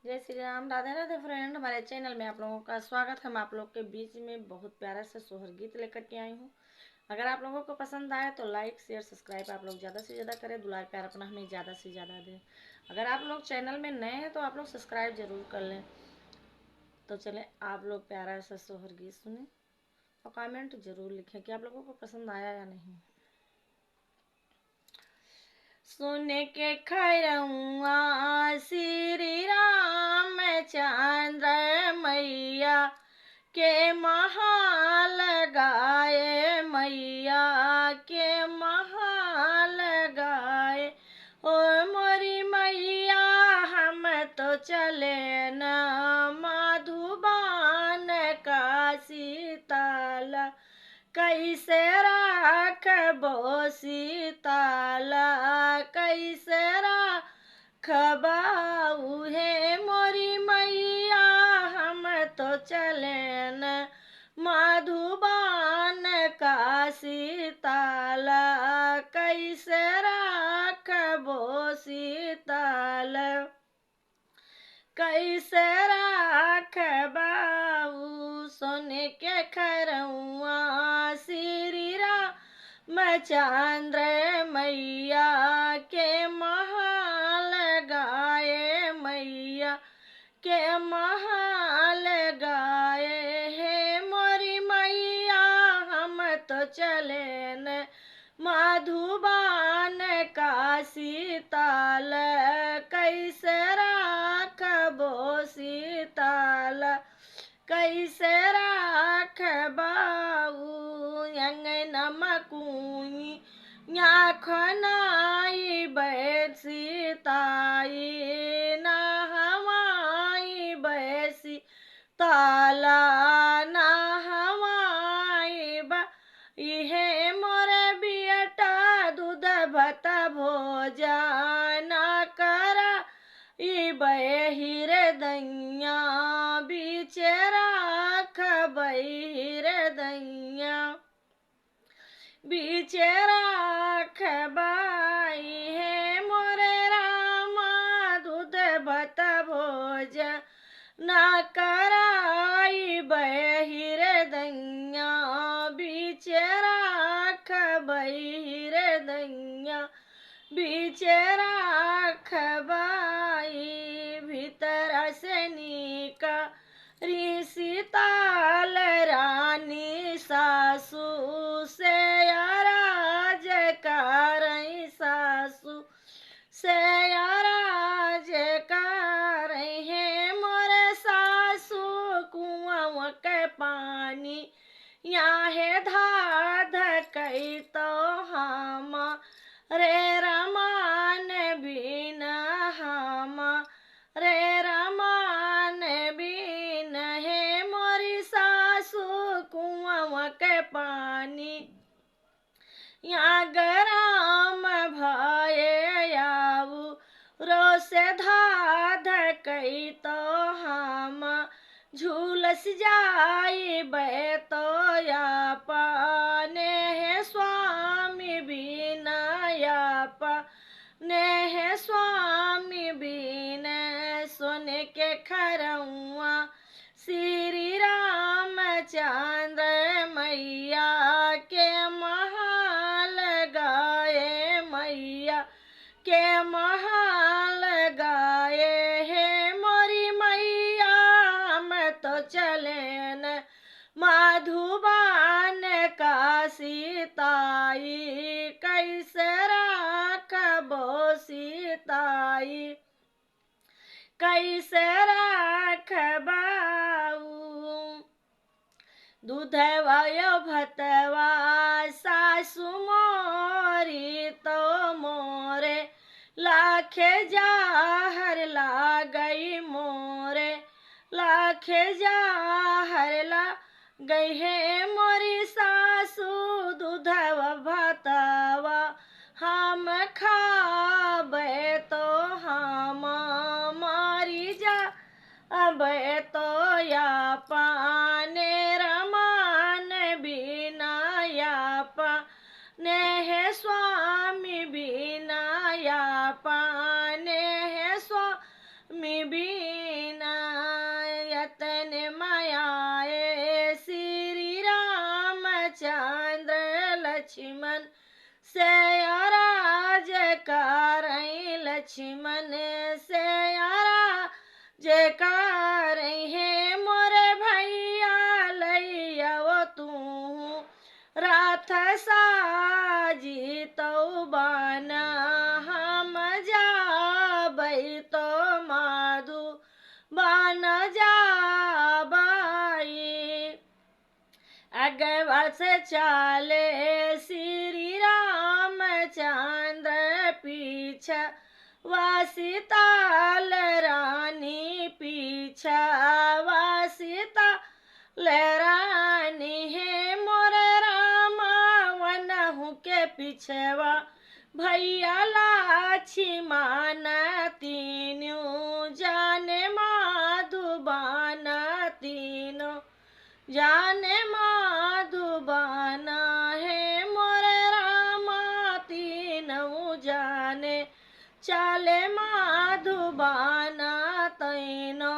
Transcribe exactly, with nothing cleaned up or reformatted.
जय श्री राम, राधे राधे फ्रेंड। हमारे चैनल में आप लोगों का स्वागत है। हम आप लोग के बीच में बहुत प्यारा सा सोहर गीत लेकर के आई हूँ। अगर आप लोगों को पसंद आए तो लाइक, शेयर, सब्सक्राइब आप लोग ज़्यादा से ज़्यादा करें। दुलार प्यार अपना हमें ज़्यादा से ज़्यादा दें। अगर आप लोग चैनल में नए हैं तो आप लोग सब्सक्राइब ज़रूर कर लें। तो चलें, आप लोग प्यारा सा सोहर गीत सुने और कमेंट ज़रूर लिखें कि आप लोगों को पसंद आया या नहीं। सुन के खरौआ श्री रामचंद्र, मैया के महाल गाए, मैया के महाल गाए। ओ मोरी मैया, हम तो चले न मधुबन का सीतल, कैसे राखबो सीतल, कैसे राखबो हे मोरी मैया, हम तो चले न मधुबन का सीतल, कैसे राखबो सीतल, कैसे राखबो। सुन के खरौआ श्री रामचंद्र, मैया के महाल गाए, मैया के महाल गाए। हे मोरी मैया, हम तो चले न मधुबन का सीतल, कैसे राखबो सीतल, कैसे राखबो। अंगन मकुई या खनाई बैसी ताई, नहवाई बैसी ताला, नहवाई बा। इहे मोरे बियटा दूध भत भोजन करा, ई बहिर दैया बीचे राखबै हिर दैया। बीचे राखबै हे मोरे रामा, दूध भत भोजन कराइबै हिर दैया, बीचे राखबै हिर दैया, बीचे राखबै। भीतर से निका री सीतल रानी, सासू से आराज करै, सासू से आराज करै हे मोरे सासू, कुआँ के पानी याहे धाध कई तो हमरे रमान बीन, हमरे रमान बीन हे मोरी सासू, कुआँ के पानी या गरम भये आऊ रोसे धाध कई तो हम झुलस जाइबै तो आपने हे स्वामी बीन, आपने हे स्वामी बीन। सुन के खरौआ श्री रामचंद्र, मैया के महाल गाए, मैया के महाल गाए हे मोरी मैया, हम तो चले न मधुबन का सीतल, कैसे राखबो सीतल, कैसे राखबो। दूधवा यो भतवा सासु मोरी तो मोरे, लाखे जहर लागई मोरे, लाखे जहर लागई हे मोरी सासु। दूधवा भतवा हम खाबे तो हम मरी जाबे तो आपने रमान बीन, आपने हे स्वामी बीन, आपने हे स्वामी बीन। से आराज करई लक्ष्मण से आराज करई हे मोरे भैया लैया वो तू रथ साजी तौ बान हम जाबै तो माधु बान जाबै। अगवा से चाले श्री रामचंद्र पीछा वासिताल रानी पीछा वासिताल रानी हे मोर रामा वनहु के पिछवा भैया लाछी मान तीनू जाने माधुबान तीनू जाने माधुबान हे मोर रामा तीनू जाने चाले माधुबान तैनो